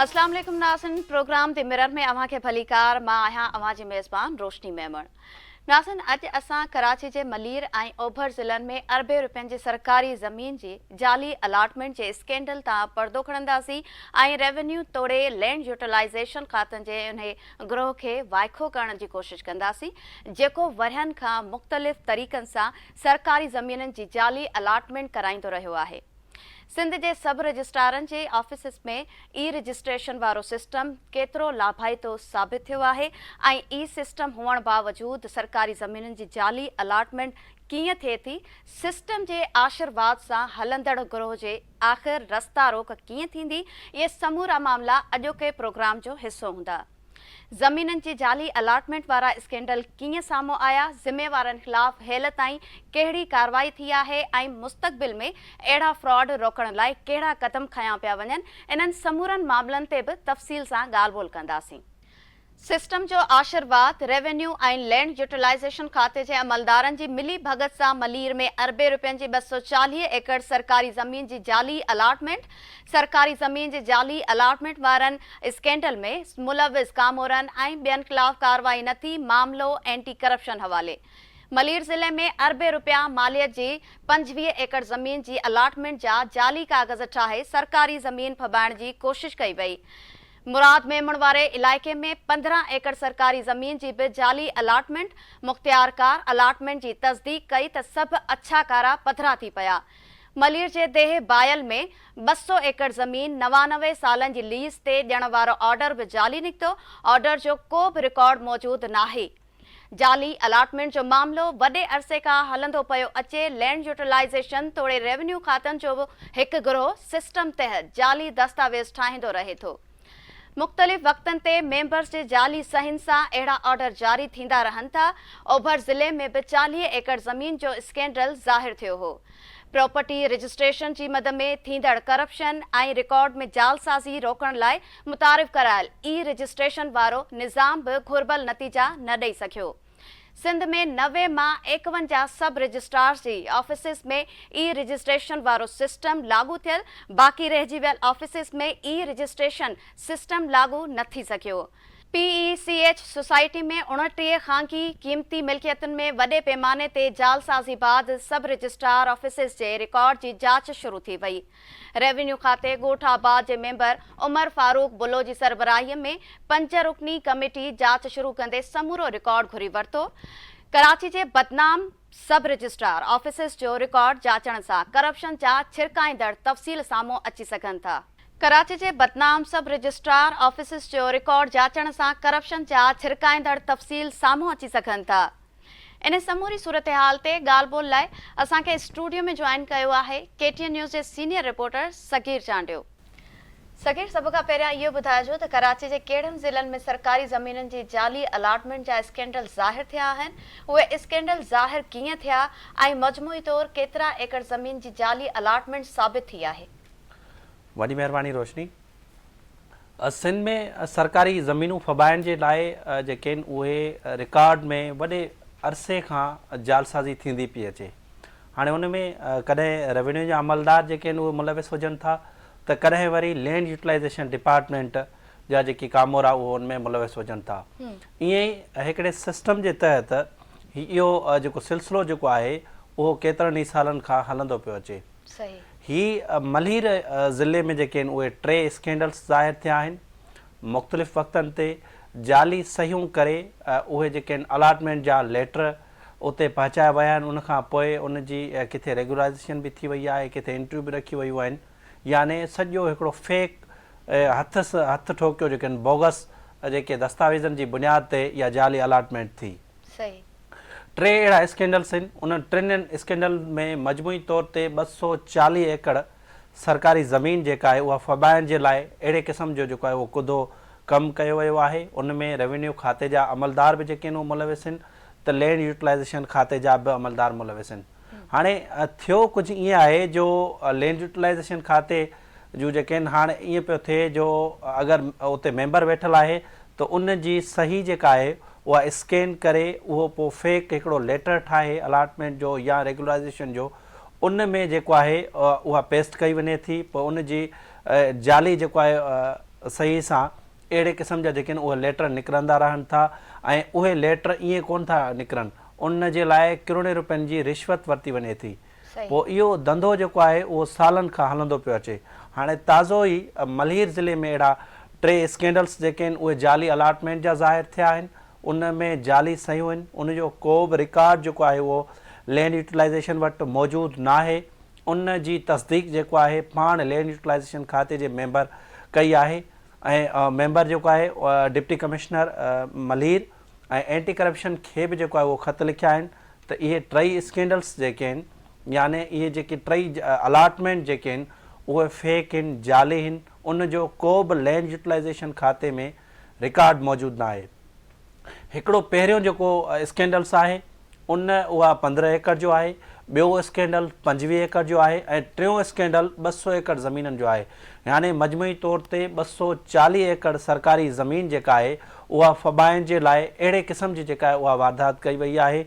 اسلام عليڪم ناظرين پروگرام the mirror ۾ اوهان کي ڀليڪار مان آهيان اوهان جي ميزبان روشني ميمڻ ناظرين اڄ اسان ڪراچي جي ملير ۽ اوڀر ضلعن ۾ اربين روپين جي سرڪاري زمين جي جعلي الاٽمينٽ جي اسڪينڊل تان پردو کڻنداسين ۽ ريونيو توڙي لينڊ يوٽيلائيزيشن کاتن جي انهي گروهه کي وائکو ڪرڻ جي ڪوشش ڪنداسين جيڪو ورهين کان مختلف طريقن سان سرڪاري زمينن جي جعلي الاٽمينٽ ڪرائيندو رهيو آهي. سنڌ جي سب رجسٽرارن جي آفيسز ۾ اي رجسٽريشن وارو سسٽم ڪيترو لاڀائتو ثابت ٿيو آهي ۽ اي سسٽم هئڻ باوجود سرڪاري زمينن جي جعلي الاٽمينٽ ڪيئن ٿئي ٿي، سسٽم جي آشرواد سان هلندڙ گروهه جي آخر رستا روڪ ڪيئن ٿيندي، اهي سمورا معاملا اڄوڪي پروگرام جو حصو هوندا. زمينن جي جعلي الاٽمينٽ وارا اسڪينڊل ڪيئن سامهون آيا، ذميوارن خلاف هيل تائين ڪهڙي ڪارروائي ٿي آهي ۽ مستقبل ۾ اهڙا فراڊ روڪڻ لاء ڪهڙا قدم کنيا پيا وڃن، انهن سمورن معاملن تي به تفصيل سان ڳالهه ٻولهه ڪنداسين. سسٽم جو آشرواد، ريونيو ۽ لينڊ يوٽيلائيزيشن کاتي جي عملدارن جي ملي ڀڳت سان ملير ۾ اربين رپين جي 240 ايڪڙ سرڪاري زمين جي جعلي الاٽمينٽ، سرڪاري زمين جي جعلي الاٽمينٽ وارن اسڪينڊل ۾ ملوث ڪامورن ۽ ٻين خلاف ڪارروائي نه ٿي، معاملو اينٽي ڪرپشن حوالي. ملير ضلعي ۾ اربين رپيا ماليت جي 25 ايڪڙ زمين جي الاٽمينٽ جا جعلي ڪاغذ ٺاهي سرڪاري زمين ڦٻائڻ جي ڪوشش ڪئي وئي. مراد ميمڻ واري علائقي ۾ 15 ايڪڙ سرڪاري زمين جي به جعلي الاٽمينٽ، مختيارڪار الاٽمينٽ جي تصديق ڪئي ته سڀ اڇا ڪارا پڌرا ٿي پيا. ملير جي ديهه بايل ۾ 200 ايڪڙ زمين 99 سالن جي ليز تي ڏيڻ وارو آرڊر به جعلي نڪتو، آرڊر جو ڪو به رڪارڊ موجود ناهي. جعلي الاٽمينٽ جو معاملو وڏي عرصي کان هلندو پيو اچي، لينڊ يوٽيلائيزيشن توڙي ريونيو کاتن جو هڪ گروهه سسٽم تحت جعلي دستاويز ٺاهيندو رهي ٿو. مختلف وقتن تي ميمبرز جي جعلي صحين سان اهڙا آرڊر جاري ٿيندا رهن ٿا، اوڀر ضلعي ۾ به 40 ايڪڙ زمين جو اسڪينڊل ظاهر ٿيو هو. پراپرٽي رجسٽريشن جي مد ۾ ٿيندڙ ڪرپشن ۽ رڪارڊ ۾ جعلسازي روڪڻ لاء متعارف ڪرايل اي رجسٽريشن وارو نظام به گهربل نتيجا نه ڏئي سگهيو. سنڌ ۾ 90 مان 51 سب رجسٽرارز جي آفيسز ۾ اي رجسٽريشن وارو سسٽم لاڳو ٿيل، باقي رهجي ويل آفيسز ۾ اي رجسٽريشن سسٽم لاڳو نه ٿي سگهيو. P E C H society ۾ 29 خانگي قيمتي ملڪيتن ۾ وڏي پيماني تي جعلسازي بعد سب رجسٽرار آفيسز جي رڪارڊ جي جاچ شروع ٿي وئي. ريونيو کاتي ڳوٺ آباد جي ميمبر عمر فاروق بلو جي سربراهي ۾ پنج رڪني ڪميٽي جاچ شروع ڪندي سمورو رڪارڊ گهري ورتو. ڪراچي جي بدنام سب رجسٽرار آفيسز جو رڪارڊ جاچڻ سان ڪرپشن جا ڇرڪائيندڙ تفصيل سامهون اچي سگهن ٿا. ڪراچي جي بدنام سب رجسٽرار آفيسز جو رڪارڊ جاچڻ سان ڪرپشن جا ڇرڪائيندڙ تفصيل سامهون اچي سگهن ٿا. ان سموري صورتحال تي ڳالهه ٻولهه لاء اسان کي اسٽوڊيو ۾ جوائن ڪيو آهي ڪي ٽي اين نيوز جي سينيئر رپورٽر صغير چانڊيو. صغير سڀ کان پهريان اهو ٻڌائجو ته ڪراچي جي ڪهڙن ضلعن ۾ سرڪاري زمينن جي جعلي الاٽمينٽ جا اسڪينڊل ظاهر ٿيا آهن، اهي اسڪينڊل ظاهر ڪيئن ٿيا ۽ مجموعي طور ڪيترا ايڪڙ زمين جي جعلي الاٽمينٽ ثابت ٿي آهي؟ وڏي مهرباني روشني. سنڌ ۾ سرڪاري زمينون ڦٻائڻ جي لاء جيڪي آهن اهي رڪارڊ ۾ وڏي عرصي کان جعلسازي ٿيندي پئي اچي. هاڻي ان ۾ ڪڏهن روينيو جا عملدار جيڪي آهن اهي ملوث هجن ٿا ته ڪڏهن وري لينڊ يوٽيلائيزيشن ڊپارٽمينٽ جا جيڪي ڪامورا اهي ان ۾ ملوث هجن ٿا. ائين ئي هڪڙي سسٽم جي تحت هي اهو جيڪو سلسلو جيڪو آهي اهو ڪيترن ئي سالن کان هلندو پيو اچي. هي ملير ضلعي ۾ جيڪي آهن اهي ٽي اسڪينڊلز ظاهر ٿيا آهن. مختلف وقتن تي جعلي صحيحون ڪري اهي جيڪي آهن الاٽمينٽ جا ليٽر اتي پهچايا ويا آهن ان کان پوء ان جي ڪٿي ريگيولائيزيشن به ٿي وئي آهي ڪٿي انٽريو به رکيون ويون آهن يعني سڄو هڪڙو فيڪ هٿ هٿ ٺوڪيو جيڪي آهن بوگس جيڪي دستاويزن جي بنياد تي اها جعلي الاٽمينٽ ٿي. ٽي اهڙا اسڪينڊلس آهن، انهن ٽنهي اسڪينڊل ۾ مجموعي طور تي 240 ايڪڙ سرڪاري زمين جيڪا آهي اها ڦٻائڻ جي لاء اهڙي قسم جو جيڪو آهي اهو ڪڌو ڪم ڪيو ويو آهي، ان ۾ روينيو کاتي جا عملدار به جيڪي آهن اهي ملوث آهن ته لينڊ يوٽيلائيزيشن کاتي جا به عملدار ملوث آهن. هاڻي ٿيو ڪجهه ائين آهي جو لينڊ يوٽيلائيزيشن کاتي جون جيڪي آهن هاڻ ائين پيو ٿئي جو اگر اتي ميمبر ويٺل آهي ته ان جي صحيح جيڪا آهي اها اسڪين ڪري اهو پوء فيڪ هڪڙو ليٽر ٺاهي الاٽمينٽ جو يا ريگيولرائيزيشن جو ان ۾ جيڪو آهي اها پيسٽ ڪئي وڃي ٿي پوء ان جي جعلي جيڪو آهي صحيح سان اهڙي قسم جا جيڪي آهن اهي ليٽر نڪرندا رهن ٿا ۽ اهي ليٽر ائين ڪونه ٿا نڪرن ان جي لاء ڪروڙين روپين جي رشوت ورتي وڃي ٿي پوء اهو ڌنڌو جيڪو آهي اهو سالن کان هلندو پيو اچي هاڻي تازو ئي ملير ضلعي ۾ اهڙا ٽي اسڪينڊلس جيڪي آهن اهي جعلي الاٽمينٽ جا ظاهر ٿيا آهن ان ۾ جعلي صحيحون آهن ان جو ڪو به رڪارڊ جيڪو آهي اهو لينڊ يوٽيلائيزيشن وٽ موجود ناهي ان جي تصديق جيڪو آهي پاڻ لينڊ يوٽيلائيزيشن کاتي جي ميمبر ڪئي آهي ۽ ميمبر جيڪو آهي deputy commissioner Malir ۽ anti corruption کي به جيڪو آهي اهو خط لکيا آهن ته اهي ٽئي اسڪينڊلس جيڪي آهن يعني اهي جيڪي ٽئي الاٽمينٽ جيڪي آهن اهي فيڪ آهن جعلي آهن ان جو ڪو به لينڊ يوٽيلائيزيشن کاتي ۾ رڪارڊ موجود ناهي. هڪڙو پهريون جيڪو اسڪينڊلس آهي ان اها 15 ايڪڙ جو آهي، ٻيو اسڪينڊل 25 ايڪڙ جو آهي ۽ ٽيون اسڪينڊل 200 ايڪڙ زمينن جو آهي يعني مجموعي طور تي 240 ايڪڙ سرڪاري زمين جيڪا آهي اها ڦٻائڻ جي لاء اهڙي قسم جي جيڪا آهي اها واردات ڪئي وئي آهي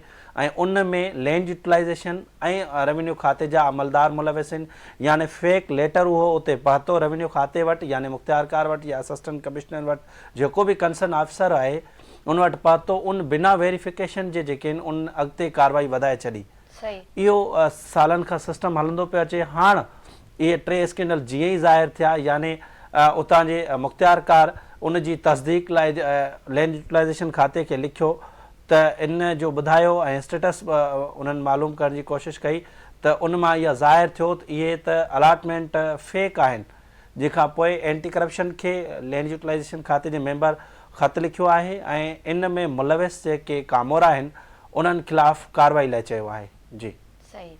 ۽ ان ۾ لينڊ يوٽيلائيزيشن ۽ روينيو کاتي جا عملدار ملوث آهن يعني فيڪ ليٽر اهو اتي پهتو روينيو کاتي وٽ يعني مختيارڪار وٽ يا اسسٽنٽ ڪمشنر وٽ جيڪو به ڪنسرن آفيسر آهي ان وٽ پهتو ان بنا ويريفڪيشن جي جيڪي آهن ان اڳتي ڪارروائي وڌائي ڇڏي. اهو سالن کان سسٽم هلندو پيو اچي هاڻ اهي ٽي اسڪينڊل جيئن ئي ظاهر ٿيا يعني اتان جي مختيارڪار ان جي تصديق لاء لينڊ يوٽيلائيزيشن کاتي کي لکيو ته ان جو ٻڌايو ۽ اسٽيٽس به انهن معلوم ڪرڻ جي ڪوشش ڪئي ته ان مان اها ظاهر ٿيو ته اهي ته الاٽمينٽ فيڪ آهن جنهن کان پوء اينٽي ڪرپشن کي لينڊ يوٽيلائيزيشن کاتي جي ميمبر خط لکيو آهي ۽ ان ۾ ملوث جيڪي ڪامورا آهن انهن خلاف ڪارروائي لاء چيو آهي. جي. صحيح.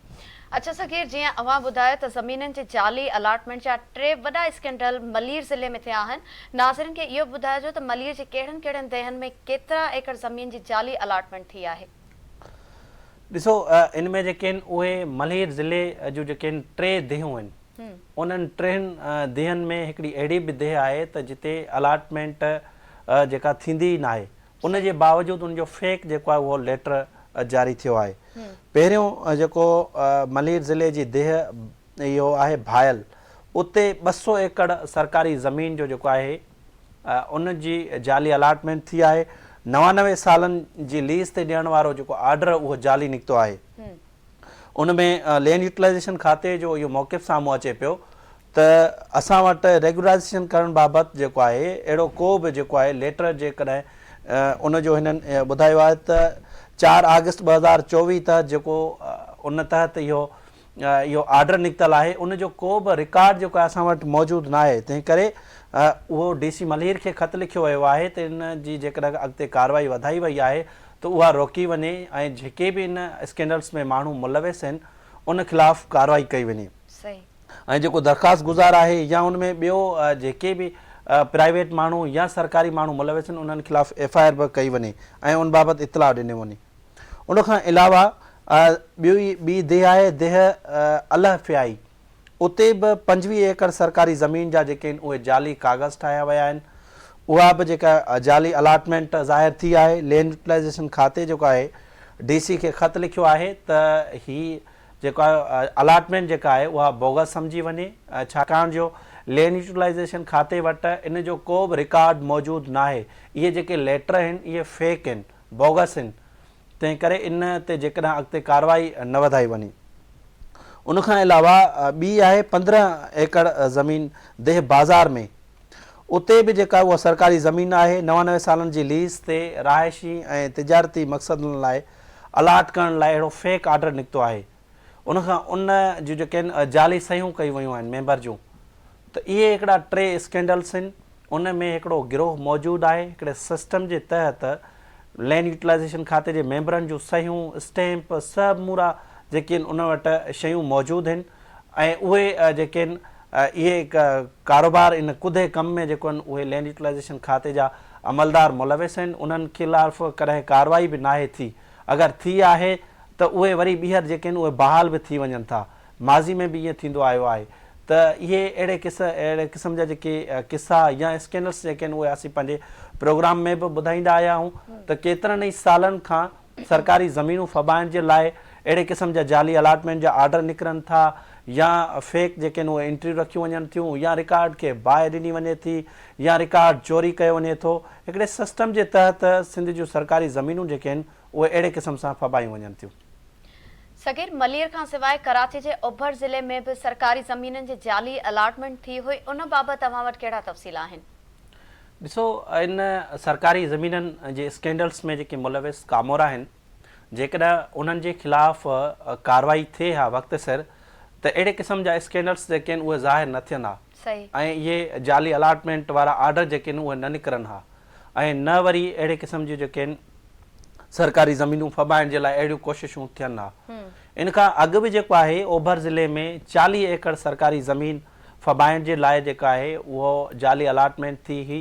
اڇا صغير جيئن اوهان ٻڌايو ته زمينن جي جعلي الاٽمينٽ جا ٽي وڏا اسڪينڊل ملير ضلعي ۾ ٿيا آهن. ناظرين کي اهو به ٻڌائجو ته ملير جي ڪهڙن ڪهڙن ديهن ۾ ڪيترا ايڪڙ زمين جي جعلي الاٽمينٽ ٿي آهي. ڏسو ان ۾ جيڪي آهن اهي ملير ضلعي جون جيڪي آهن ٽي ديهون آهن انهن ٽن ديهن ۾ هڪڙي اهڙي به ديهه آهي ته جتي الاٽمينٽ جيڪا ٿيندي ئي ناهي ان جي باوجود ان جو فيڪ جيڪو آهي اهو ليٽر جاري ٿيو آهي. پهريون جيڪو ملير ضلعي جي ديهه اهو آهي ڀايل اتي 200 ايڪڙ سرڪاري زمين جو جيڪو آهي ان جي جعلي الاٽمينٽ ٿي آهي 99 سالن جي ليز تي ڏيڻ وارو جيڪو آرڊر اهو جعلي نڪتو آهي. ان ۾ لينڊ يوٽيلائيزيشن کاتي جو اهو موقف سامهون اچي پيو ته اسان وٽ ريگيولرائيزيشن ڪرڻ بابت جيڪو آهي اهڙو ڪو به جيڪو آهي ليٽر جيڪڏهن ان جو هنن ٻڌايو آهي ته 4 آگسٽ 2024 تحت جيڪو ان تحت اهو اهو آرڊر نڪتل آهي ان جو ڪو به رڪارڊ جيڪو آهي اسان وٽ موجود ناهي تنهن ڪري اهو ڊي سي ملير کي خط لکيو ويو آهي ته ان جي جيڪڏهن اڳتي ڪارروائي وڌائي وئي آهي ته اها روڪي وڃي ۽ جيڪي به ان اسڪينڊلز ۾ ماڻهو ملوث آهن ان خلاف ڪارروائي ڪئي وڃي ۽ جيڪو درخواست گذار آهي يا ان ۾ ٻيو جيڪي به پرائيويٽ ماڻهو يا سرڪاري ماڻهو ملوث آهن انهن خلاف ايف I R به ڪئي وڃي ۽ ان بابت اطلاع ڏنو وڃي ان کان علاوه ٻيو ٻي ديهه آهي ديهه الهه فيائي اتي به 25 ايڪڙ سرڪاري زمين جا جيڪي آهن اهي جعلي ڪاغذ ٺاهيا ويا آهن اها به جيڪا جعلي الاٽمينٽ ظاهر ٿي آهي لينڊ يوٽيلائيزيشن کاتي جيڪو آهي ڊي سي کي خط لکيو آهي ته هي جيڪو آهي الاٽمينٽ جيڪا آهي اها بوگس سمجهي وڃي ڇاڪاڻ جو لينڊ يوٽيلائيزيشن کاتي وٽ ان جو ڪو به رڪارڊ موجود ناهي اهي جيڪي ليٽر آهن اهي فيڪ آهن بوگس آهن تنهن ڪري ان تي جيڪڏهن اڳتي ڪارروائي نه وڌائي وڃي. ان کان علاوه ٻي آهي 15 ايڪڙ زمين ديهه بازار ۾ اتي به جيڪا اها سرڪاري زمين آهي 99 سالن جي ليز تي رهائشي ۽ تجارتي مقصدن لاء الاٽ ڪرڻ لاء اهڙو فيڪ آرڊر نڪتو آهي ان کان ان جون جيڪي آهن جعلي صحيحون ڪيون ويون آهن ميمبر جون ته اهي هڪڙا ٽي اسڪينڊلس آهن ان ۾ هڪڙو گروهه موجود آهي هڪڙي سسٽم جي تحت لينڊ يوٽيلائيزيشن کاتي جي ميمبرن جون صحيحون اسٽيمپ سمورا جيڪي آهن ان وٽ شيون موجود آهن ۽ اهي جيڪي آهن اهي ڪاروبار ان ڪڌي ڪم ۾ جيڪو آهن اهي لينڊ يوٽيلائيزيشن کاتي جا عملدار ملوث آهن انهن خلاف ڪڏهن ڪارروائي به ناهي ٿي اگر ٿي آهي ته اهي وري ٻيهر جيڪي آهن اهي بحال به ٿي وڃن ٿا. ماضي ۾ به ائين ٿيندو آيو آهي ته اهي اهڙي قص اهڙي قسم جا جيڪي قصا يا اسڪينڊلس جيڪي آهن اهي اسين پنهنجي پروگرام ۾ به ٻڌائيندا آيا آهيون ته ڪيترن ئي سالن کان سرڪاري زمينون ڦٻائڻ جي لاء اهڙي قسم جا جعلي الاٽمينٽ جا آرڊر نڪرن ٿا يا فيڪ جيڪي آهن اهي انٽريون رکيون وڃن ٿيون يا رڪارڊ کي باهه ڏني وڃي ٿي يا رڪارڊ چوري ڪيو وڃي ٿو. هڪڙي سسٽم جي تحت سنڌ جون سرڪاري زمينون جيڪي آهن اهي اهڙي قسم سان ڦٻايون وڃن ٿيون. صغير ملير کان سواء ڪراچي جي اوڀر ضلعي ۾ به سرڪاري زمينن جي جعلي الاٽمينٽ ٿي هئي ان بابت اوهان وٽ ڪهڙا تفصيل آهن؟ ڏسو ان سرڪاري زمينن جي اسڪينڊلز ۾ جيڪي ملوث ڪامورا آهن جيڪڏهن انهن جي خلاف ڪارروائي ٿئي ها وقت سر ته اهڙي قسم جا اسڪينڊلز جيڪي آهن اهي ظاهر نه ٿين ها ۽ اهي جعلي الاٽمينٽ وارا آرڊر جيڪي آهن اهي نه نڪرن ها ۽ نه وري اهڙي قسم جون جيڪي آهن سرڪاري زمينون ڦٻائڻ جي لاء اهڙيون ڪوششون ٿين ها. ان کان اڳ به جيڪو آهي اوڀر ضلعي ۾ 40 ايڪڙ سرڪاري زمين ڦٻائڻ جي لاء جيڪا آهي اهو جعلي الاٽمينٽ ٿي هئي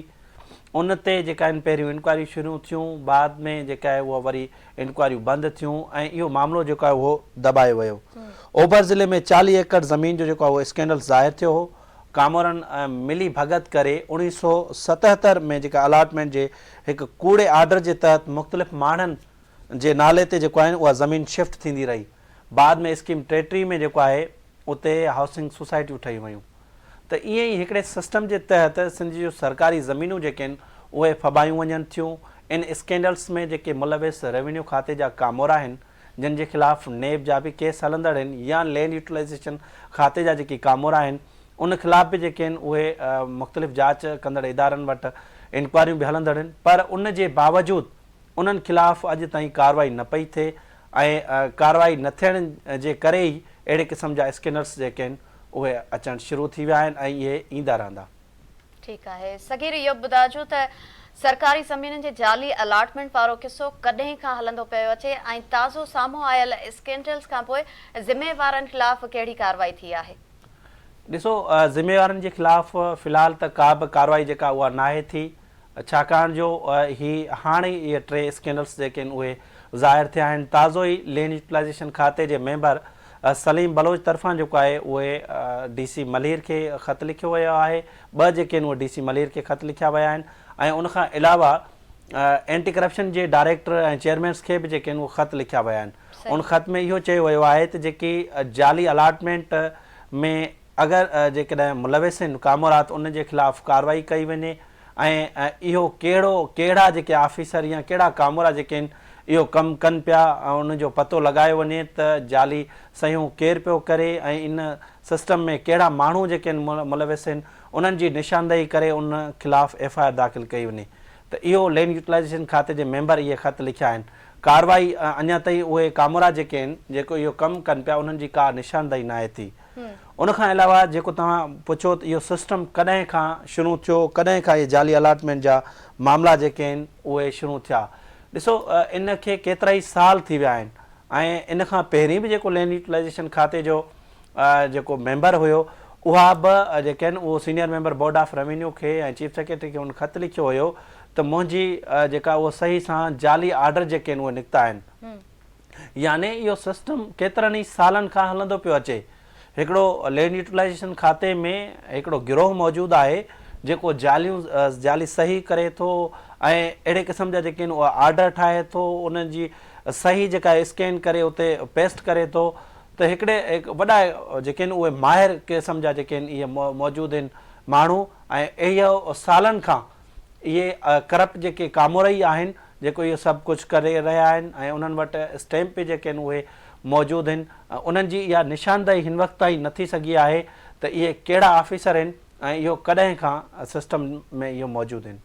ان تي جيڪا آهن پهريون انڪوائريون شروع ٿيون بعد ۾ جيڪا آهي اها وري انڪوائريون بند ٿيون ۽ اهو معاملو جيڪو آهي اهو دٻايو ويو. اوڀر ضلعي ۾ 40 ايڪڙ زمين جو جيڪو آهي اهو اسڪينڊل ظاهر ٿيو هو. ڪامورن ملي ڀڳت ڪري 1977 ۾ جيڪا الاٽمينٽ جي هڪ ڪوڙي آرڊر جي تحت مختلف ماڻهن جي نالي تي جيڪو آهن اها زمين شفٽ ٿيندي رهي بعد ۾ اسڪيم 33 ۾ جيڪو آهي اتي هائوسنگ سوسائٽيون ٺهي ويون ته ائين ئي هڪڙي سسٽم جي تحت سنڌ جون سرڪاري زمينون جيڪي آهن اهي ڦٻايون وڃن ٿيون ان اسڪينڊلس ۾ جيڪي ملوث ريونيو کاتي جا ڪامورا آهن جن جي خلاف نيب جا به ڪيس هلندڙ آهن يا لينڊ يوٽيلائيزيشن کاتي جا جيڪي ڪامورا آهن ان خلاف به جيڪي آهن اهي مختلف جاچ ڪندڙ ادارن وٽ انڪوائريون به هلندڙ آهن پر ان جي باوجود انهن خلاف اڄ تائين ڪارروائي نه پئي ٿئي ۽ ڪارروائي نه ٿيڻ جي ڪري ئي اهڙي قسم جا اسڪينرس جيڪي آهن اهي اچڻ شروع ٿي ويا آهن ۽ اهي ايندا رهندا. ٺيڪ آهي صغير اهو به ٻڌائجو ته سرڪاري زمينن جي جعلي الاٽمينٽ وارو قصو ڪڏهن کان هلندو پيو اچي ۽ تازو سامهون آيل اسڪينڊلز کانپوء ذميوارن خلاف ڪهڙي ڪارروائي ٿي آهي؟ ڏسو ذميوارن جي خلاف في الحال ته ڪا به ڪارروائي جيڪا اها ناهي ٿي ڇاڪاڻ جو هي هاڻ ئي اهي ٽي اسڪينڊلز جيڪي آهن اهي ظاهر ٿيا آهن تازو ئي لينڊ يوٽيلائيزيشن کاتي جي ميمبر سليم بلوچ طرفان جيڪو آهي اهي ڊي سي ملير کي خط لکيو ويو آهي ٻه جيڪي آهن اهي ڊي سي ملير کي خط لکيا ويا آهن ۽ ان کان علاوه اينٽي ڪرپشن جي ڊائريڪٽر ۽ چيئرمينس کي به جيڪي آهن اهي خط لکيا ويا آهن ان خط ۾ اهو چيو ويو آهي ته جيڪي جعلي الاٽمينٽ ۾ اگر جيڪڏهن ملوث آهن ڪامورا ته ان جي خلاف ڪارروائي ڪئي وڃي ۽ اهو ڪهڙو ڪهڙا جيڪي آفيسر يا ڪهڙا ڪامورا جيڪي آهن اهو ڪم ڪن پيا ان جو پتو لڳايو وڃي ته جعلي صحيحون ڪير پيو ڪري ۽ ان سسٽم ۾ ڪهڙا ماڻهو جيڪي آهن ملوث آهن انهن جي نشاندهي ڪري ان خلاف ايف I R داخل ڪئي وڃي ته اهو لينڊ يوٽيلائيزيشن کاتي جي ميمبر اهي خط لکيا آهن ڪارروائي اڃا تائين اهي ڪامورا جيڪي آهن جيڪو اهو ڪم ڪن پيا انهن جي ڪا نشاندهي ناهي ٿي. ان کان علاوه جيڪو توهان پڇيو ته اهو سسٽم ڪڏهن کان شروع ٿيو، ڪڏهن کان اهي جعلي الاٽمينٽ جا معاملا جيڪي آهن اهي شروع ٿيا. ڏسو ان کي ڪيترائي سال ٿي ويا آهن ۽ ان کان پهرين به جيڪو لينڊ يوٽيلائيزيشن کاتي جو جيڪو ميمبر هيو اها به جيڪي آهن اهو senior member board of revenue کي ۽ چيف سيڪريٽري کي ان خط لکيو هيو ته منهنجي جيڪا اهو صحيح سان جعلي آرڊر جيڪي آهن اهي نڪتا آهن. يعني اهو سسٽم ڪيترن ئي سالن کان هلندو پيو اچي. هڪڙو لينڊ يوٽيلائيزيشن کاتي ۾ هڪڙو گروهه موجود آهي جيڪو جعليون جعلي صحيح ڪري ٿو ۽ اهڙي قسم جا جيڪي آهن اهي آرڊر ٺاهي ٿو انهن جي صحيح جيڪا اسڪين ڪري اتي پيسٽ ڪري ٿو ته هڪڙي وڏا جيڪي آهن اهي ماهر قسم جا جيڪي آهن اهي موجود آهن ماڻهو ۽ اهو سالن کان اهي ڪرپٽ جيڪي ڪامورا ئي آهن جيڪو اهو سڀ ڪجهه ڪري رهيا آهن ۽ انهن وٽ اسٽيمپ به جيڪي آهن اهي موجود آهن انهن جي اها نشاندهي هن وقت تائين نه ٿي سگهي آهي ته اهي ڪهڙا آفيسر آهن ۽ اهو ڪڏهن کان سسٽم ۾ اهو موجود آهن.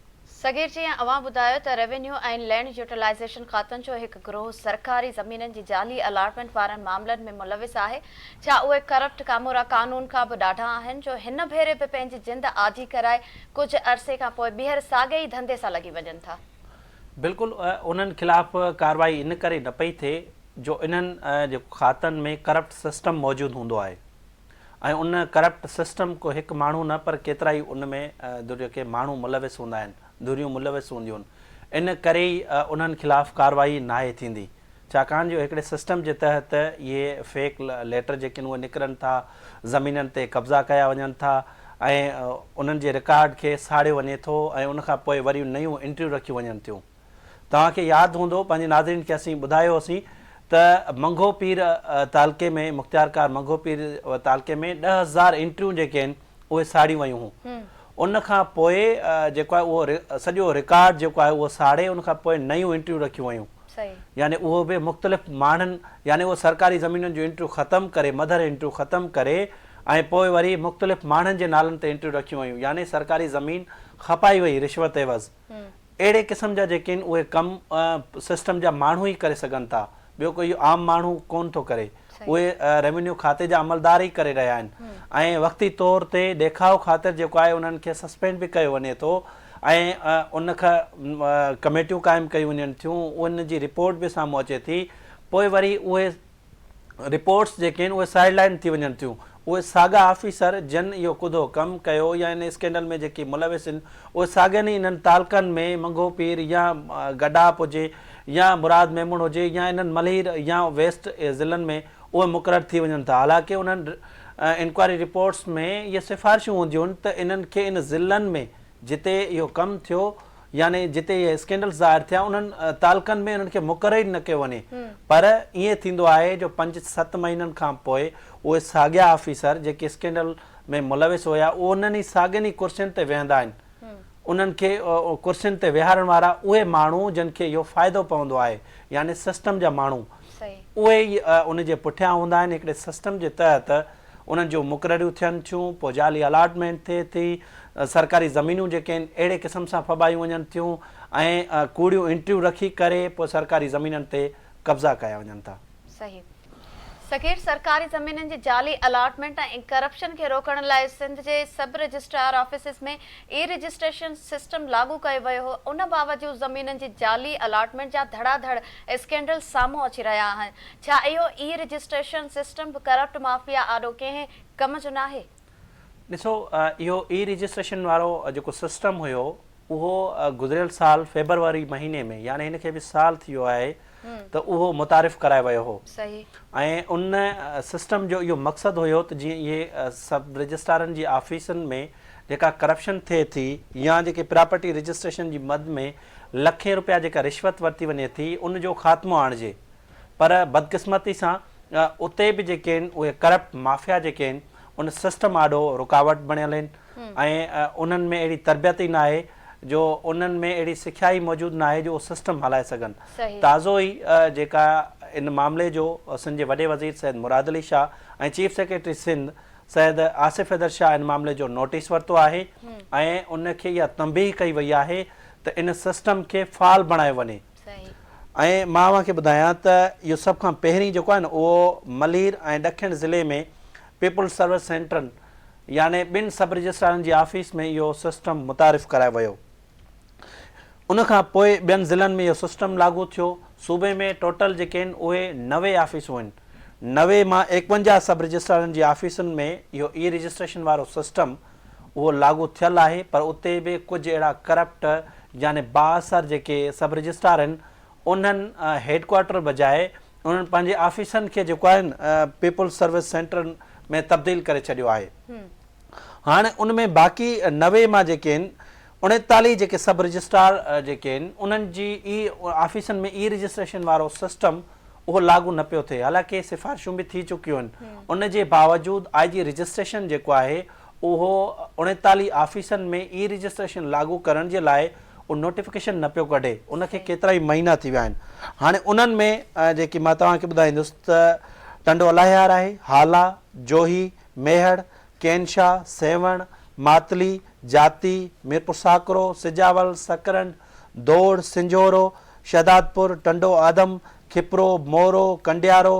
صغير جيئن اوهان ٻڌايو ته ريونيو ۽ لينڊ يوٽيلائيزيشن کاتن جو هڪ گروهه سرڪاري زمينن جي جعلي الاٽمينٽ وارن معاملن ۾ ملوث آهي ڇا اهي ڪرپٽ ڪامورا قانون کان به ڏاڍا آهن جو هن ڀيري به پنهنجي جند آجي ڪرائي ڪجهه عرصي کان پوء ٻيهر ساڳئي ئي ڌنڌي سان لڳي وڃن ٿا. بلڪل انهن خلاف ڪارروائي ان ڪري نه پئي ٿئي جو انهن جي کاتن ۾ ڪرپٽ سسٽم موجود هوندو آهي ۽ ان ڪرپٽ سسٽم ڪو هڪ ماڻهو نه پر ڪيترائي ان ۾ جيڪي ماڻهو ملوث هوندا آهن ڌريون ملوث هونديون آهن ان ڪري ئي انهن خلاف ڪارروائي ناهي ٿيندي. ڇاڪاڻ جو هڪڙي سسٽم جي تحت اهي فيڪ ليٽر جيڪي آهن اهي نڪرن ٿا، زمينن تي قبضا ڪيا وڃن ٿا ۽ انهن جي رڪارڊ کي ساڙيو وڃي ٿو ۽ ان کان پوء وري نيون انٽريون رکيون وڃن ٿيون. توهان کي ياد هوندو پنهنجي ناظرين کي اسين ٻڌايو هوسين ته منگهو پير تعلقي ۾ مختيارڪار منگهو پير تعلقي ۾ 10,000 انٽريون جيڪي آهن اهي ساڙيون ويون هيون ان کان پوء جيڪو آهي اهو سڄو رڪارڊ جيڪو آهي اهو ساڙي ان کان پوء نيون انٽريون رکيون ويون يعني اهو به مختلف ماڻهن يعني اهو سرڪاري زمينن جون انٽريون ختم ڪري مڌر انٽريون ختم ڪري ۽ پوء وري مختلف ماڻهن جي نالن تي انٽريون رکيون ويون يعني سرڪاري زمين کپائي وئي رشوت عيوض اهڙي قسم جا جيڪي آهن اهي ڪم سسٽم جا ماڻهو ئي ڪري سگهن ٿا ٻيو ڪوئي عام ماڻهو ڪونه ٿو ڪري اهي ريونيو کاتي جا عملدار ئي ڪري رهيا آهن ۽ وقتي طور تي ڏيکاء خاطر جيڪو آهي انهن کي سسپينڊ به ڪيو وڃي ٿو ۽ ان کان ڪميٽيون قائم ڪيون وڃن ٿيون ان جي رپورٽ به سامهون اچي ٿي پوء وري اهي رپورٽس جيڪي آهن اهي سائيڊ لائن ٿي وڃن ٿيون اهي ساڳا آفيسر جن اهو ڪڌو ڪم ڪيو يا ان اسڪينڊل ۾ جيڪي ملوث آهن اهي ساڳين ئي انهن تعلقن ۾ منگهو پير يا گڏاپ هجي يا مراد ميمڻ هجي يا انهن ملير يا ويسٽ ضلعن ۾ اهي مقرر ٿي وڃن ٿا حالانڪه انهن انڪوائري رپورٽس ۾ اهي سفارشون هونديون آهن ته انهن کي ان ضلعن ۾ جتي اهو ڪم ٿيو يعني جتي اهي اسڪينڊلز ظاهر ٿيا انهن تعلقن ۾ انهن کي مقرر ئي نه ڪيو وڃي پر ائين ٿيندو آهي جو پنج ست مهينن کان پوء اهي ساڳيا آفيسر جيڪي اسڪينڊل ۾ ملوث هيا اهي انهن ئي ساڳين ئي ڪرسين تي ويهندا آهن انهن کي ڪرسين تي ويهارڻ وارا اهي ماڻهو جن کي اهو فائدو پوندو آهي يعني سسٽم جا ماڻهو اهي ئي ان جي پٺيان هوندا آهن هڪڙي سسٽم جي تحت انهن جون مقرريون ٿين ٿيون، پوء جعلي الاٽمينٽ ٿئي ٿي، سرڪاري زمينون جيڪي آهن اهڙي قسم سان ڦٻايون وڃن ٿيون ۽ ڪوڙيون انٽريون رکي ڪري پوء سرڪاري زمينن تي قبضا ڪيا وڃن ٿا. صحيح صغير سرڪاري زمينن جي جعلي الاٽمينٽ ۽ ڪرپشن کي روڪڻ لاء سنڌ جي sub registrar offices ۾ e registration system لاڳو ڪيو ويو هو ان باوجود زمينن جي جعلي الاٽمينٽ جا ڌڙا ڌڙ اسڪينڊل سامهون اچي رهيا آهن ڇا اهو اي رجسٽريشن سسٽم به ڪرپٽ مافيا آڏو ڪنهن ڪم جو ناهي؟ ڏسو اهو اي رجسٽريشن وارو جيڪو سسٽم هيو اهو گذريل سال فيبروري مهيني ۾ يعني هن کي به سال ٿي ويو آهي ته اهو متعارف ڪرايو ويو هو ۽ ان سسٽم جو اهو مقصد هيو ته جيئن اهي سب رجسٽرارن جي آفيسن ۾ جيڪا ڪرپشن ٿئي ٿي يا جيڪي پراپرٽي رجسٽريشن جي مد ۾ لکين روپيا جيڪا رشوت ورتي وڃي ٿي ان جو خاتمو آڻجي پر بدقسمتي سان اتي به جيڪي آهن اهي ڪرپٽ مافيا جيڪي آهن ان سسٽم آڏو رڪاوٽ بڻيل آهن ۽ انهن ۾ اهڙي تربيت ئي ناهي جو انهن ۾ اهڙي سکيا ئي موجود ناهي جو اهو سسٽم هلائي سگهن. تازو ئي جيڪا ان معاملي جو سنڌ جي وڏي وزير سيد مراد علي شاهه ۽ چيف سيڪريٽري سنڌ سيد آصف حيدر شاهه ان معاملي جو نوٽيس ورتو آهي ۽ ان کي اها تنبيهه ڪئي وئي آهي ته ان سسٽم کي فعال بڻايو وڃي. ۽ مان اوهان کي ٻڌايان ته اهو سڀ کان پهرين جيڪو آهي نه اهو ملير ۽ ڏکڻ ضلعي ۾ پيپلز سروس سينٽرن يعني ٻن سب رجسٽرارن جي آفيس ۾ اهو سسٽم متعارف ڪرايو ويو. ان کان پوء ٻين ضلعن ۾ اهو سسٽم لاڳو ٿيو. صوبي ۾ ٽوٽل جيڪي آهن اهي 90 آفيسون آهن. 90 مان 51 سب رجسٽرارن جي آفيسن ۾ اهو اي رجسٽريشن وارو سسٽم اهو لاڳو ٿيل آهي پر اتي به ڪجهه اهڙا ڪرپٽ يعني بااثر جيڪي سب رجسٽرار آهن انهن هيڊ ڪوارٽر بجاء انهن پنهنجي آفيسن کي جيڪو آهي نه پيپلز سروس سينٽرن ۾ تبديل ڪري ڇڏيو آهي. هاڻ ان ۾ باقي 90 مان جيڪي آهن 39 جيڪي سب رجسٽرار جيڪي آهن انهن جي ئي آفيسن ۾ اي رجسٽريشن وارو سسٽم اهو لاڳو نه پيو ٿئي حالانڪه سفارشون به ٿي چڪيون آهن ان جي باوجود آء جي رجسٽريشن جيڪو آهي اهو 39 آفيسن ۾ اي رجسٽريشن لاڳو ڪرڻ جي لاء اهو نوٽيفڪيشن نه پيو ڪڍي ان کي ڪيترائي مهينا ٿي ويا آهن هاڻي انهن ۾ جيڪي مان توهان کي ٻڌائيندس ته ٽنڊو الاهيار آهي، هالا، جوهي، ميهڙ، ڪين شاهه، سيوهڻ، ماتلي، جاتي، ميرپور ساڪرو، سجاول، سڪرنڊ، دوڙ، سنجهورو، شهدادپور، ٽنڊو آدم، کپرو، مورو، ڪنڊيارو،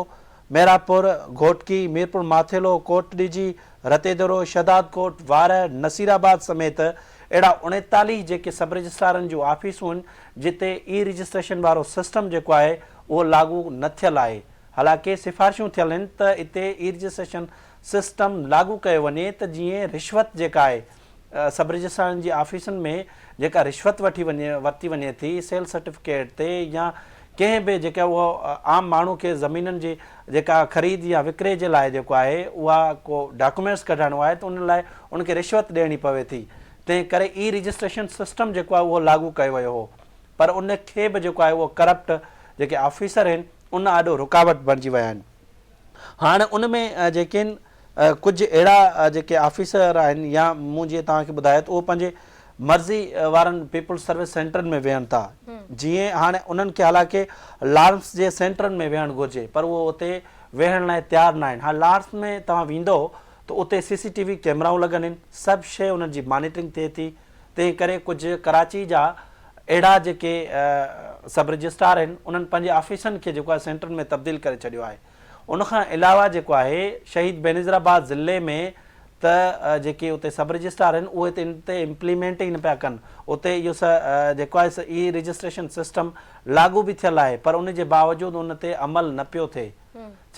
ميراپور، گهوٽڪي، ميرپور ماٿيلو، ڪوٽ ڏيجي، رتيدرو، شهدادڪوٽ، وارهه، نصيرآباد سميت اهڙا 39 جيڪي سب رجسٽرارن جون آفيسون آهن جتي اي رجسٽريشن وارو سسٽم جيڪو آهي اهو لاڳو نه ٿيل آهي حالانڪه سفارشون ٿيل آهن ته اتي اي رجسٽريشن سسٽم لاڳو ڪيو وڃي ته جيئن رشوت جيڪا آهي سب رجسٽرارن جي آفيسن ۾ جيڪا رشوت وٺي وڃي ورتي وڃي ٿي سيل سرٽيفڪيٽ تي يا ڪنهن به جيڪا اهو عام ماڻهو کي زمينن جي جيڪا خريد يا وڪري جي لاء جيڪو آهي اها ڪو ڊاڪومينٽس ڪڍائڻو آهي ته ان لاء ان کي رشوت ڏيڻي پوي ٿي تنهن ڪري اي رجسٽريشن سسٽم جيڪو آهي اهو لاڳو ڪيو ويو هو پر ان کي به جيڪو آهي اهو ڪرپٽ جيڪي آفيسر آهن ان آڏو رڪاوٽ بڻجي ويا آهن. هاڻ ان ۾ جيڪي آهن ڪجهه اهڙا جيڪي آفيسر آهن يا مون جيئن توهان کي ٻڌايو ته اهو پنهنجي مرضي وارن پيپلز سروس سينٽرن ۾ ويهن ٿا جيئن هاڻي انهن کي حالانڪه لارنس جي سينٽرن ۾ ويهڻ گهرجي پر اهو اتي ويهڻ لاء تيار نه آهن. هاڻ لارنس ۾ توهان ويندو ته اتي سي سي ٽي وي ڪيمرائون لڳل آهن سڀ شيء انهن جي مانيٽرنگ ٿئي ٿي تنهن ڪري ڪجهه ڪراچي جا اهڙا جيڪي سب رجسٽرار آهن انهن پنهنجي آفيسن کي جيڪو آهي سينٽرن ۾ تبديل ڪري ڇڏيو آهي ان کان علاوه جيڪو آهي شهيد بينظير آباد ضلعي ۾ ته جيڪي اتي سب رجسٽرار آهن اهي ته ان تي امپليمينٽ ئي نه پيا ڪن اتي اهو جيڪو آهي اي رجسٽريشن سسٽم لاڳو به ٿيل آهي پر ان جي باوجود ان تي عمل نه پيو ٿئي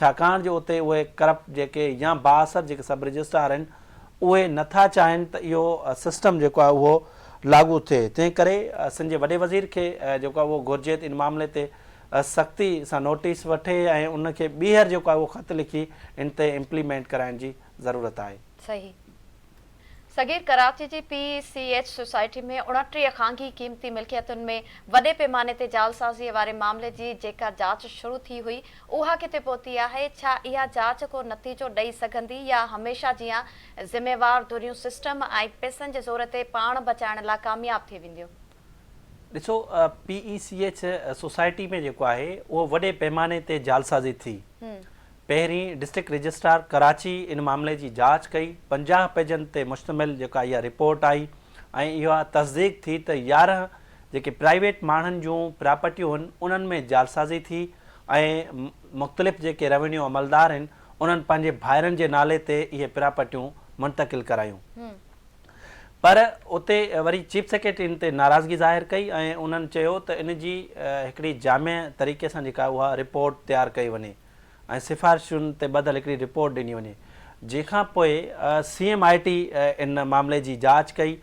ڇاڪاڻ جو اتي اهي ڪرپٽ جيڪي يا بااثر جيڪي سب رجسٽرار آهن اهي نه ٿا چاهين ته اهو سسٽم جيڪو آهي اهو لاڳو ٿئي تنهن ڪري سنڌ جي وڏي وزير کي جيڪو آهي اهو گهرجي ته ان معاملي تي سختي سان نوٽيس وٺي ۽ ان کي ٻيهر جيڪو آهي اهو خط لکي ان تي امپليمينٽ ڪرائڻ جي ضرورت آهي. صحيح. صغير ڪراچي جي پي سي ايڇ سوسائٽي ۾ 29 خانگي قيمتي ملڪيتن ۾ وڏي پيماني تي جعلسازي واري معاملي جي جيڪا جاچ شروع ٿي هئي اها ڪٿي پهتي آهي؟ ڇا اها جاچ ڪو نتيجو ڏئي سگهندي يا هميشه جيان ذميوار ڌريون سسٽم ۽ پئسن جي زور تي پاڻ بچائڻ لا ڪامياب ٿي وينديون؟ ڏسو P E C H society ۾ جيڪو آهي اهو وڏي پيماني تي جعلسازي ٿي. پهرين ڊسٽرڪٽ رجسٽرار ڪراچي ان معاملي جي جاچ ڪئي، 50 پيجن تي مشتمل جيڪا اها رپورٽ آئي ۽ اها تصديق ٿي ته 11 جيڪي پرائيويٽ ماڻهن جون پراپرٽيون هن انهن ۾ جعلسازي ٿي ۽ مختلف جيڪي روينيو عملدار هن انهن پنهنجي ڀائرن جي نالي تي اهي پراپرٽيون منتقل ڪرايون. پر اتي وري چيف سيڪريٽري ان تي ناراضگي ظاهر ڪئي ۽ انهن چيو ته ان جي هڪڙي جامع طريقي سان جيڪا اها رپورٽ تيار ڪئي وڃي ۽ سفارشن تي ٻڌل هڪڙي رپورٽ ڏني وڃي جنهن کان پوء سي ايم I ٽي ان معاملي جي جاچ ڪئي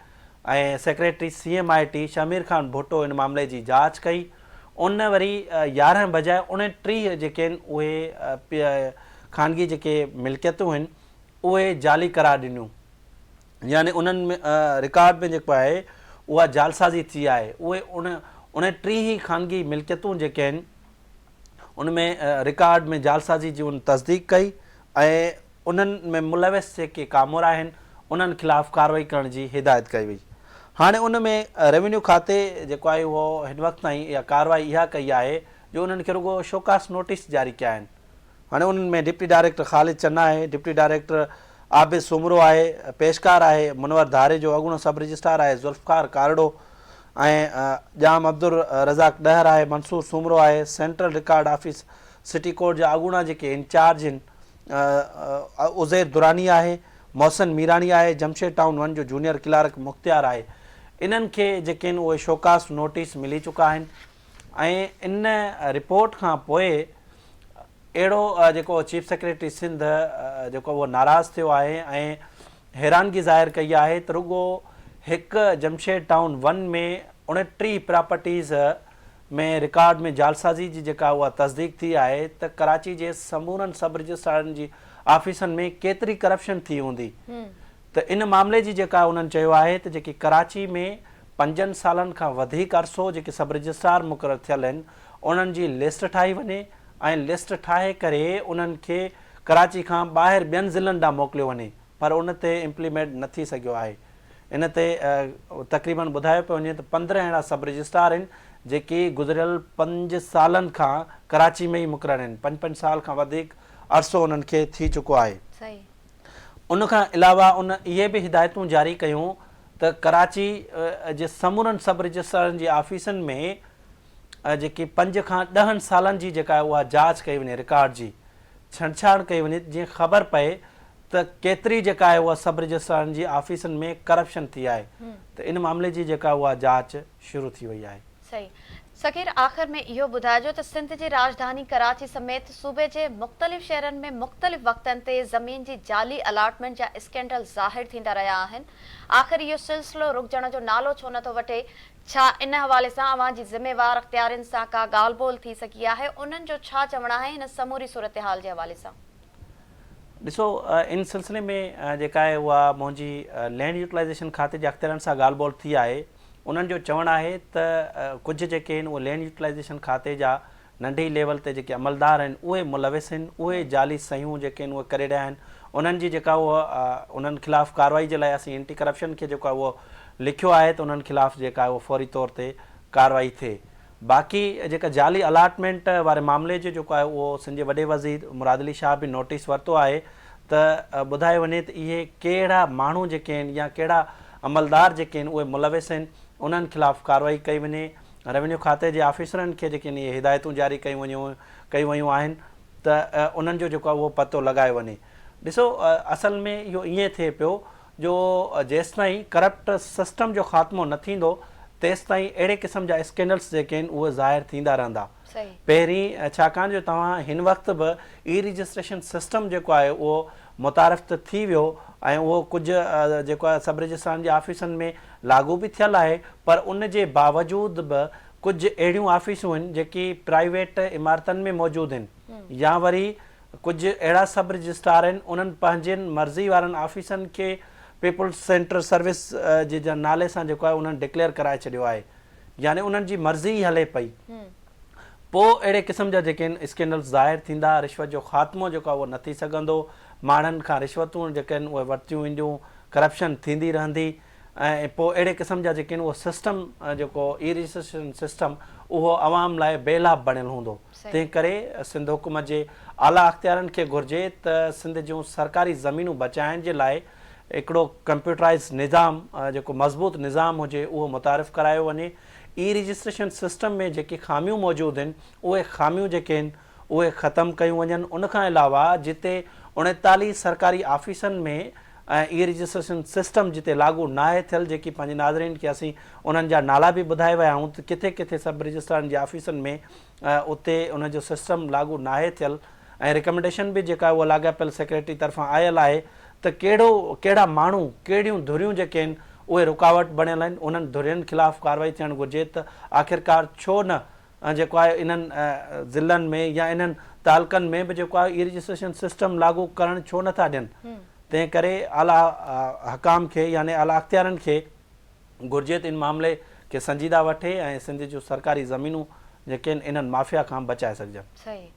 ۽ secretary C M I T Shahmir Khan Bhutto ان معاملي جي جاچ ڪئي ان وري 11 بجاء 29 جيڪي آهن اهي خانگي جيڪي ملڪيتون آهن اهي جعلي قرار ڏنيون. يعني انهن رڪارڊ ۾ جيڪو آهي اها جعلسازي ٿي آهي اهي ان 29 ئي خانگي ملڪيتون جيڪي آهن ان ۾ رڪارڊ ۾ جعلسازي جي ان تصديق ڪئي ۽ انهن ۾ ملوث جيڪي ڪامورا آهن انهن خلاف ڪارروائي ڪرڻ جي هدايت ڪئي وئي هاڻي ان ۾ روينيو کاتي جيڪو آهي اهو هن وقت تائين اها ڪارروائي اها ڪئي آهي جو انهن کي رڳو شوڪاس نوٽيس جاري ڪيا آهن هاڻي انهن ۾ ڊپٽي ڊائريڪٽر خالد چنا آهي، ڊپٽي ڊائريڪٽر عابد سومرو آهي، پيشڪار آهي منور ڌاريجو، اڳوڻو سب رجسٽرار آهي ذوالفقار ڪارڙو ۽ ڄام عبدالرزاق ڏهر آهي، منصور سومرو آهي، central record office city court جا اڳوڻا جيڪي انچارج آهن عزير دراني آهي، محسن ميراڻي آهي، جمشيد ٽائون ون جو جونيئر ڪلارڪ مختيار آهي. انهن کي جيڪي آهن اهي شوڪاس نوٽيس ملي چڪا آهن. ۽ ان رپورٽ کان پوء اهڙو جيڪو چيف سيڪريٽري سنڌ جيڪو اهو ناراض ٿيو آهي ۽ حيرانگي ظاهر ڪئي آهي ته رڳو هڪ Jamshed town one ۾ 29 properties ۾ record ۾ جعلسازي جي جيڪا اها تصديق ٿي آهي ته ڪراچي جي سمورن سب رجسٽرارن جي آفيسن ۾ ڪيتري ڪرپشن ٿي هوندي ته ان معاملي جي جيڪا انهن چيو آهي ته جيڪي ڪراچي ۾ پنجن سالن کان وڌيڪ عرصو جيڪي سب رجسٽرار مقرر ٿيل آهن انهن جي لسٽ ٺاهي وڃي ۽ لسٽ ٺاهي ڪري انهن کي ڪراچي کان ٻاهر ٻين ضلعن ڏانهن موڪليو وڃي پر ان تي امپليمينٽ نه ٿي سگهيو آهي ان تي تقريبن ٻڌايو پيو وڃي ته 15 اهڙا سب رجسٽرار آهن جيڪي گذريل پنج سالن کان ڪراچي ۾ ئي مقرر آهن پنج پنج سال کان وڌيڪ عرصو انهن کي ٿي چڪو آهي. ان کان علاوه ان اهي به هدايتون جاري ڪيون ته ڪراچي جي سمورن سب رجسٽرارن جي آفيسن ۾ جيڪي پنج کان ڏهن سالن جي جيڪا آهي اها جاچ ڪئي وڃي رڪارڊ جي ڇنڊڇاڻ ڪئي وڃي جيئن خبر پئي ته ڪيتري جيڪا آهي اها سب رجسٽرارن جي آفيسن ۾ ڪرپشن ٿي آهي ته ان معاملي جي جيڪا اها جاچ شروع ٿي وئي آهي. صحيح. صغير آخر ۾ اهو ٻڌائجو ته سنڌ جي راڄڌاني ڪراچي سميت صوبي جي مختلف شهرن ۾ مختلف وقتن تي زمين جي جعلي الاٽمينٽ جا اسڪينڊل ظاهر ٿيندا رهيا آهن آخر اهو سلسلو رڪجڻ جو نالو ڇو نٿو وٺي ڇا ان حوالي سان اوهان جي ذميوار اختيارين سان ڪا ڳالهه ٻولهه ٿي سگهي آهي انهن جو ڇا چوڻ آهي هن سموري صورتحال جي حوالي سان. ڏسو ان سلسلي ۾ جيڪا آهي اها منهنجي لينڊ يوٽيلائيزيشن کاتي جي اختيارين سان ڳالهه ٻولهه ٿي آهي انهن جو چوڻ آهي ته ڪجهه جيڪي آهن اهي لينڊ يوٽيلائيزيشن کاتي جا ننڍي ليول تي جيڪي عملدار آهن اهي ملوث آهن اهي جعلي صحيحون جيڪي آهن اهي ڪري رهيا آهن انهن جي جيڪا اهو انهن خلاف ڪارروائي جي لاء اسين اينٽي ڪرپشن کي جيڪو آهي اهو لکيو آهي ته انهن خلاف جيڪا آهي اهو فوري طور تي ڪارروائي ٿئي باقي جيڪا جعلي الاٽمينٽ واري معاملي جو جيڪو آهي اهو سنڌ جي وڏي وزير مراد علي شاهه به نوٽيس ورتو آهي ته ٻڌايو وڃي ته اهي ڪهڙا ماڻهو جيڪي آهن يا ڪهڙا عملدار جيڪي آهن اهي ملوث آهن انهن خلاف ڪارروائي ڪئي وڃي روينيو کاتي جي آفيسرن کي جيڪي اهي هدايتون جاري ڪيون وڃيون ڪيون ويون آهن ته انهن جو جيڪو آهي اهو پتو لڳايو وڃي. ڏسو اصل ۾ اهو ائين ٿئي پيو جو جيستائين ڪرپٽ سسٽم جو خاتمو نه ٿيندو تيستائين اهڙي قسم جا اسڪينڊلس جيڪي آهن اهي ظاهر ٿيندا رهندا. پهرين ڇاڪاڻ جو توهان هن وقت به اي رجسٽريشن سسٽم جيڪو آهي اهو متعارف ته ٿي ويو ۽ اهو ڪجهه جيڪو آهي سب رجسٽرارن جي آفيسن ۾ لاڳو به ٿيل آهي پر ان جي باوجود به ڪجهه اهڙيون آفيسون آهن جيڪي پرائيويٽ عمارتن ۾ موجود آهن يا وري ڪجهه اهڙا سب رجسٽرار آهن انهن پنهنجين مرضي وارن آفيسن کي پيپلز سينٽر سروس جي نالي سان جيڪو آهي انهن ڊڪليئر ڪرائي ڇڏيو آهي يعني انهن جي مرضي ئي هلي پئي پوء اهڙي قسم جا جيڪي آهن اسڪينڊلز ظاهر ٿيندا، رشوت جو خاتمو جيڪو آهي اهو نه ٿي سگهندو، ماڻهن کان رشوتون جيڪي آهن اهي ورتيون وينديون، ڪرپشن ٿيندي رهندي ۽ پوء اهڙي قسم جا جيڪي آهن اهو سسٽم جيڪو اي رجسٽريشن سسٽم اهو عوام لاء بي لاڀ بڻيل هوندو. تنهن ڪري سنڌ حڪومت جي اعليٰ اختيارن کي گهرجي ته سنڌ جون سرڪاري زمينون بچائڻ جي لاء هڪڙو ڪمپيوٽرائيز نظام جيڪو مضبوط نظام هجي اهو متعارف ڪرايو وڃي. اي رجسٽريشن سسٽم ۾ جيڪي خاميون موجود آهن اهي خاميون جيڪي آهن اهي ختم ڪيون وڃن ان کان علاوه جتي 39 سرڪاري آفيسن ۾ اي رجسٽريشن سسٽم جتي لاڳو ناهي ٿيل جيڪي پنهنجي ناظرين کي اسين انهن جا نالا به ٻڌائي ويا آهيون ته ڪٿي ڪٿي سب رجسٽرارن جي آفيسن ۾ اتي ان جو سسٽم لاڳو ناهي ٿيل ۽ ريڪمينڊيشن به جيڪا اها لاڳاپيل سيڪريٽري طرفان آيل آهي ته ڪهڙو ڪهڙا ماڻهو ڪهڙيون ڌريون جيڪي آهن اهي رڪاوٽ بڻيل آهن انهن ڌرين خلاف ڪارروائي ٿيڻ گهرجي ته آخرڪار ڇو نه جيڪو آهي انهن ضلعن ۾ يا انهن تعلقن ۾ به جيڪو آهي اي رجسٽريشن سسٽم لاڳو ڪرڻ ڇو نٿا ڏين تنهن ڪري اعليٰ حڪام کي يعني اعليٰ اختيارن کي گهرجي ته ان معاملي کي سنجيده وٺي ۽ سنڌ جون سرڪاري زمينون جيڪي آهن انهن مافيا کان بچائي سگهجن. صحيح.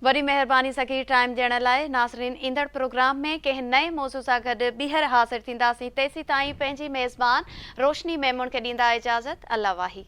وڏي مهرباني صغير ٽائيم ڏيڻ لاء. ناظرين ايندڙ پروگرام ۾ ڪنهن نئين موضوع سان گڏ ٻيهر حاضر ٿينداسين تيسيتائين پنهنجي ميزبان روشني ميمڻ کي ڏيندا اجازت الله واهي.